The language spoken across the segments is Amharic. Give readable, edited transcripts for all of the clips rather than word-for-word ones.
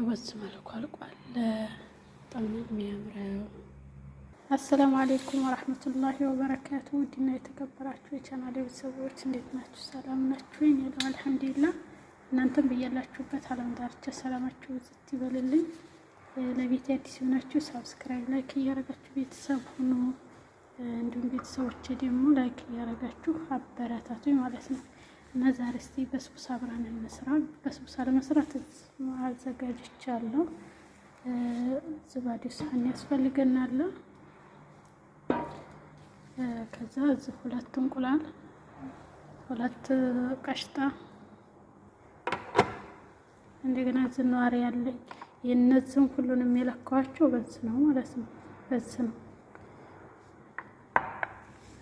በዚህ መልኩ አልቋል። በጣም ነው የሚያምረው። السلام عليكم ورحمة الله وبركاته። ውድና የተከበራችሁ የቻናሌ ቤተሰቦች እንዴት ናችሁ? ሰላም ናችሁ? እኔ ያለው الحمد لله። እናንተም በያላችሁበት ዓለም ዳርቻ ሰላማችሁ ብዝት ይበልልኝ። ለቤት አዲስ የሆናችሁ subscribe፣ like እያደረጋችሁ ቤተሰብ ሁኑ። እንዲሁም ቤተሰቦች ደግሞ like እያደረጋችሁ አበረታቱኝ ማለት ነው። እና ዛሬ እስቲ በስቡሳ አብረን እንስራ። በስቡሳ ለመስራት አዘጋጅቻለሁ። ዝባዴ ሳህን ያስፈልገናል። ከዛ እዚህ ሁለት እንቁላል፣ ሁለት ቀሽጣ፣ እንደገና ዝነዋሪ ያለኝ የእነዚህን ሁሉንም የለካኋቸው በዚህ ነው ማለት ነው። በዚህ ነው።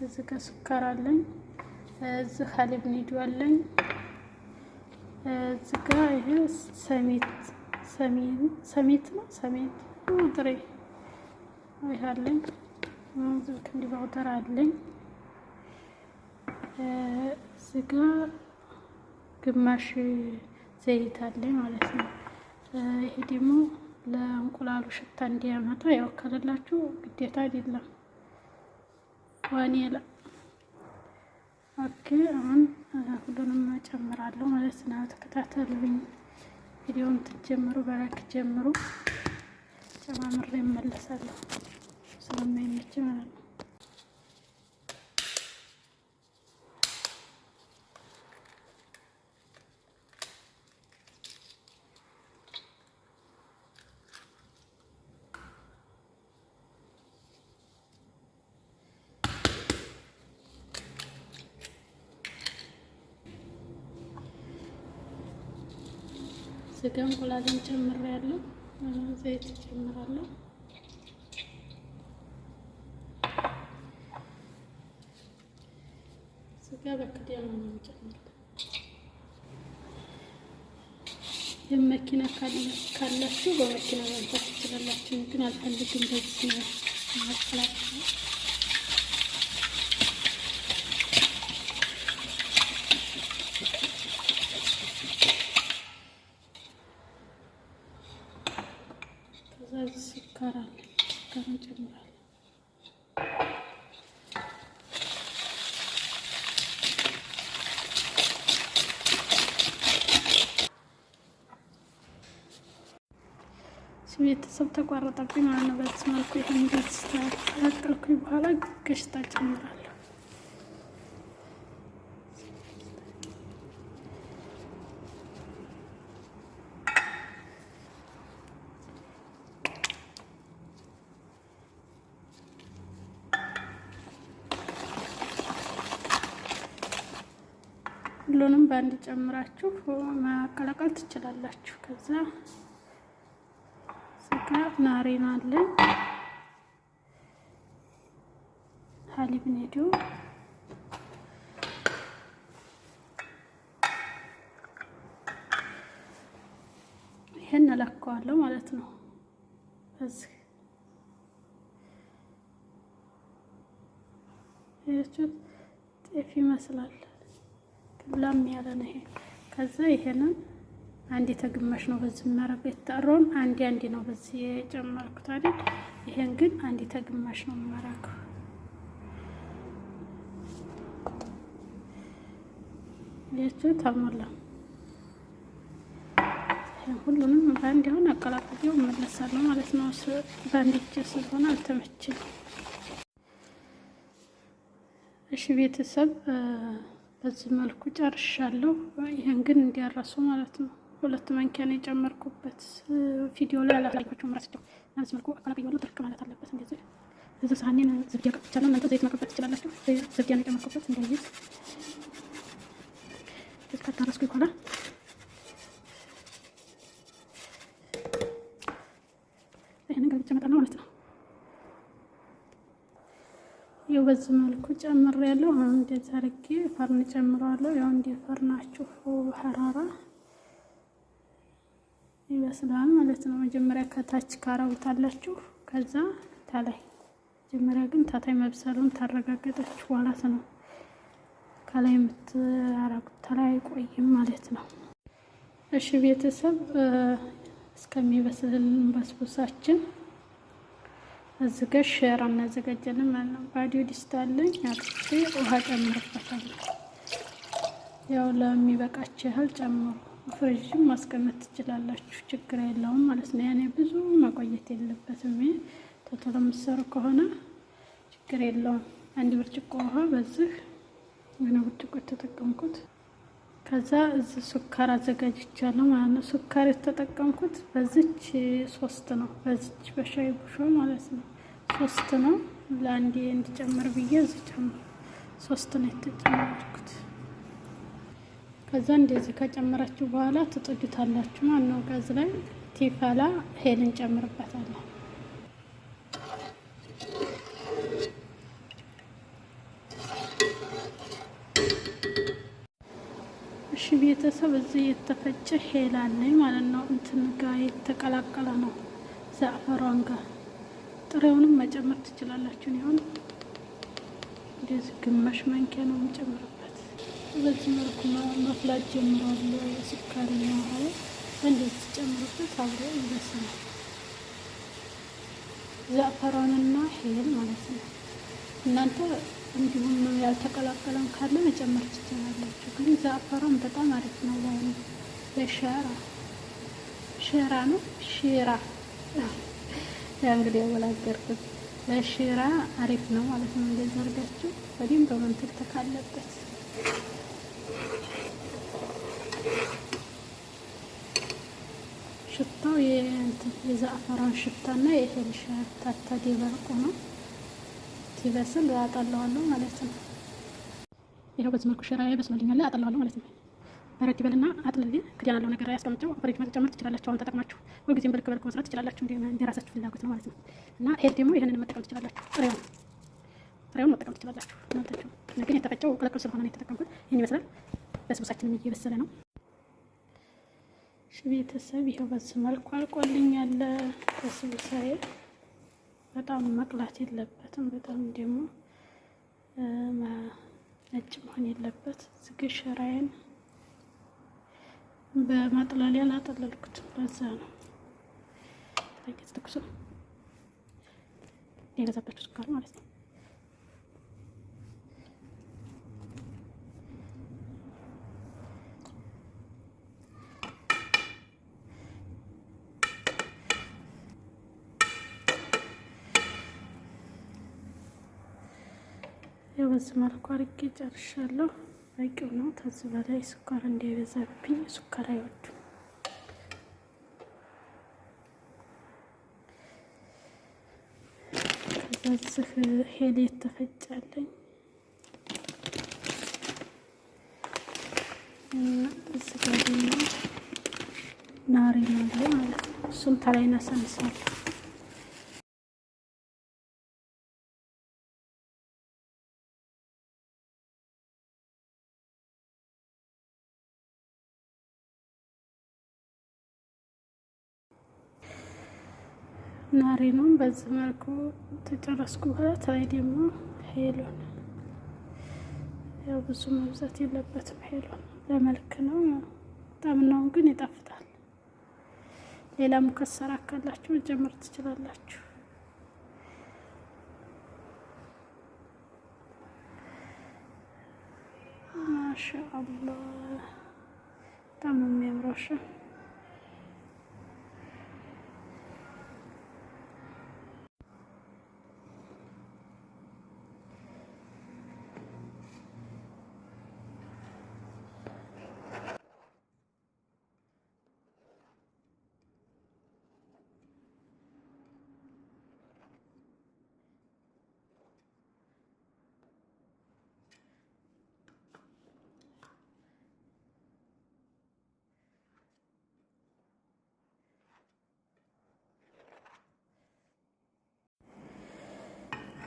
እዚህ ጋር ስኳር አለኝ። እዚህ ሀሊብ ኒዶ አለኝ። እዚህ ጋር ይሄ ሰሚት ሰሚት ነው ሰሚት ጥሬ ይሄ አለኝ። ዝብክ እንዲ powder አለኝ። እዚህ ጋር ግማሽ ዘይት አለኝ ማለት ነው። ይሄ ደግሞ ለእንቁላሉ ሽታ እንዲያመጣ ያው ከሌላችሁ ግዴታ አይደለም። ዋኒላ okay። አሁን ሁሉንም እጨምራለሁ ማለት ነው። ተከታተሉኝ። ቪዲዮውን ትጀምሩ በ like ጀምሩ። ጨማምሬ እመለሳለሁ ስለማይመች ማለት ነው። ስጋ እንቁላልን ጨምሬያለሁ። ዘይት ጨምራለሁ። ስጋ በክዳኑ ነው የምጨምረው። የመኪና ካላችሁ በመኪና መምታት ትችላላችሁ፣ ግን አልፈልግም። በዚህ ነው ማቀላቀል። ከዛ ስኳር አለ፣ ስኳር እንጨምራለን። ቤተሰብ ተቋረጠብኝ ማለት ነው። በዚህ መልኩ ይሄን ካስተካከልኩኝ በኋላ ገሽታ ጨምራለሁ። ሁሉንም በአንድ ጨምራችሁ ማቀላቀል ትችላላችሁ። ከዛ ስጋ ናሬን አለን ሀሊብ ኔዶ ይሄን እለካዋለሁ ማለት ነው። በዚህ ጤፍ ይመስላል ላም ያለ ነው ይሄ። ከዛ ይሄንን አንድ ተግማሽ ነው በዚህ የማደርገው። የተጠራውን አንድ አንድ ነው በዚህ የጨመርኩት አይደል? ይሄን ግን አንድ ተግማሽ ነው የማደርገው። ያችሁ ተሞላ። ይሄን ሁሉንም በአንድ አሁን አቀላቅዬው እመለሳለሁ ማለት ነው። በአንድ እጄ ስለሆነ አልተመቸኝም። እሺ ቤተሰብ በዚህ መልኩ ጨርሻለሁ። ይሄን ግን እንዲያረሱ ማለት ነው። ሁለት ማንኪያ ነው የጨመርኩበት። ቪዲዮ ላይ አላሳያችሁም ረስቼው። በዚህ መልኩ አቀላቅዬዋለሁ። ድርቅ ማለት አለበት እንደዚህ። እዚህ ሳህኔን ዝብያ ቀብቻለሁ። እናንተ ዘይት መቀባት ትችላላችሁ። ዝብያ ነው የጨመርኩበት እንዳይዝ። ካዳረስኩ በኋላ ይሄንን ገልብጬ እመጣለሁ ማለት ነው። ይኸው በዚህ መልኩ ጨምሬያለሁ። አሁን እንደዚህ አድርጌ ፈርን ጨምረዋለሁ። ያው እንደ ፈርናችሁ ሐራራ ይበስላል ማለት ነው። መጀመሪያ ከታች ካረጉታላችሁ፣ ከዛ ታላይ። መጀመሪያ ግን ታታይ መብሰሉን ታረጋገጣችሁ በኋላ ነው ከላይ የምታረጉት፣ ተላይ አይቆይም ማለት ነው። እሺ ቤተሰብ እስከሚበስልልን በስቡሳችን እዚህ ጋር ሸራ እናዘጋጃለን ማለት ነው። ባዶ ድስት አለኝ አጥቼ ውሃ ጨምርበታለሁ። ያው ለሚበቃችሁ ያህል ጨምሩ። ፍሪጅም ማስቀመጥ ትችላላችሁ፣ ችግር የለውም ማለት ነው። ያኔ ብዙ መቆየት የለበትም። ቶሎ የምትሰሩ ከሆነ ችግር የለውም። አንድ ብርጭቆ ውሃ በዚህ የሆነ ብርጭቆ የተጠቀምኩት። ከዛ እዚህ سكر አዘጋጅቻለሁ ማለት ነው። سكر የተጠቀምኩት በዚች ሶስት ነው፣ በዚች በሻይ ቡሾ ማለት ነው። ሶስት ነው ለአንዴ እንዲጨምር ብዬ እዚህ ጨምር ሶስት ነው የተጨመርኩት። ከዛ እንደዚህ ከጨመራችሁ በኋላ ትጥዱታላችሁ ማለት ነው። ጋዝ ላይ ቲፈላ هيل እንጨምርበታለን። እሺ ቤተሰብ እዚህ የተፈጨ هيل አለኝ ማለት ነው። እንትን ጋር የተቀላቀለ ነው زعفران ጋር ጥሬውንም መጨመር ትችላላችሁ። ይሁን እንደዚህ ግማሽ ማንኪያ ነው የምጨምርበት። በዚህ መልኩ መፍላት ጀምሯል። ስኳርና ውሃ እንደዚህ ጨምሩበት፣ አብሮ ይበስላል። زعفران ና هيل ማለት ነው። እናንተ እንዲሁም ያልተቀላቀለን ካለ መጨመር ትችላላችሁ። ግን زعفران በጣም አሪፍ ነው። ለሆነ ለሸራ ሸራ ነው ሼራ ያ እንግዲህ ያወላገርኩት ለሽራ አሪፍ ነው ማለት ነው። እንደዚህ አድርጋችሁ በደንብ መንተክተክ አለበት። ሽታው የዘአፈራን ሽታና የእህል ሽታ ተደባልቆ ነው። ሲበስል አጠለዋለሁ ማለት ነው። ይኸው በዚህ መልኩ ሽራ በስሎልኛል። አጠለዋለሁ ማለት ነው። በረድ ይበልና አጥልሌ ክዳን ያለው ነገር ያስቀምጨው ፍሪጅ መጨመር ትችላላችሁ። አሁን ተጠቅማችሁ ሁልጊዜም በልክ በልክ መስራት ትችላላችሁ። እንደ ራሳችሁ ፍላጎት ነው ማለት ነው። እና هيل ደግሞ ይህንን መጠቀም ትችላላችሁ። ጥሬውን መጠቀም ትችላላችሁ እናንታችሁ። ግን የተፈጨው ቅልቅል ስለሆነ ነው የተጠቀምኩት። ይህን ይመስላል። በስቡሳችንም እየበሰለ ነው። እሺ ቤተሰብ ይኸው በዚህ መልኩ አልቆልኛል። በስቡሳዬ በጣም መቅላት የለበትም። በጣም ደግሞ ነጭ መሆን የለበት። ዝግ ሸራዬን በማጥለሊያ አላጠለልኩትም። ለዛ ነው ትኩስ ነው የበዛባችሁ ስኳር ማለት ነው። ያው በዚህ መልኩ አድርጌ ጨርሻለሁ። በቂው ነው። ከዚህ በላይ ስኳር እንዳይበዛብኝ፣ ስኳር አይወዱም። ከዛ هيل የተፈጫለኝ እና እዚህ ጋር ደግሞ ناريل አለ ማለት ነው። እሱም ተላይ እናሳንሳለሁ። ናሬኑን በዚህ መልኩ ተጨረስኩ በኋላ ታይ ደግሞ ሄሎን ያው ብዙ መብዛት የለበትም። ሄሎን ለመልክ ነው፣ በጣም ነው ግን ይጣፍጣል። ሌላ ሙከሰራ ካላችሁ መጨመር ትችላላችሁ። ማሻአላህ በጣም ነው የሚያምረው።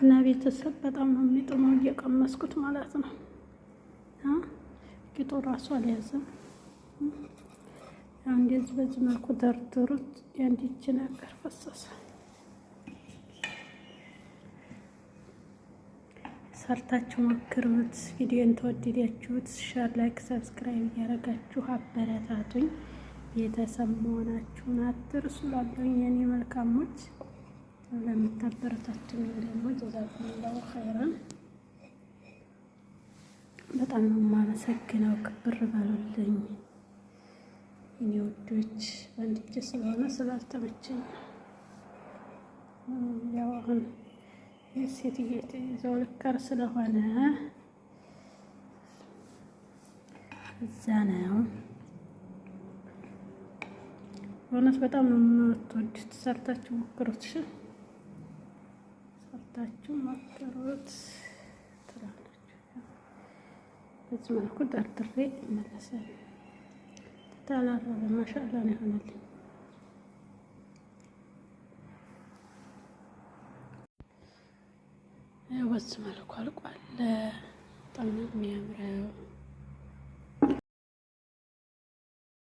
እና ቤተሰብ በጣም ነው የሚጥመው፣ እየቀመስኩት ማለት ነው። ቂጡ ራሱ አልያዘም። ያው እንደዚህ በዚህ መልኩ ደርድሩት። የአንድ እጅ ነገር ፈሰሰ። ሰርታችሁ ሞክሩት። ቪዲዮን ተወደዳችሁት share፣ like፣ subscribe እያደረጋችሁ አበረታቱኝ። ቤተሰብ መሆናችሁን አትርሱ። ላለኝ የኔ መልካሞች ለምታበረታቱኝ ደግሞ ጀዛኩሙላሁ ኸይረን በጣም ነው የማመሰግነው። ክብር በሉልኝ የኔ ውዶች። በአንድ እጄ ስለሆነ ስላልተመቸኝ ያው አሁን ሴትዮ ይዘው ልከር ስለሆነ እዛ ነው። በእውነት በጣም ነው የምትወዱት። ሰርታችሁ ሞክሩት። እሺ ሰርታችሁ ሞክሩት ትላላችሁ። በዚህ መልኩ ደርድሬ እመለሳለሁ። ተላላለ ማሻአላ ነው ይሆናል። በዚህ መልኩ አልቋል። በጣም ነው የሚያምረው።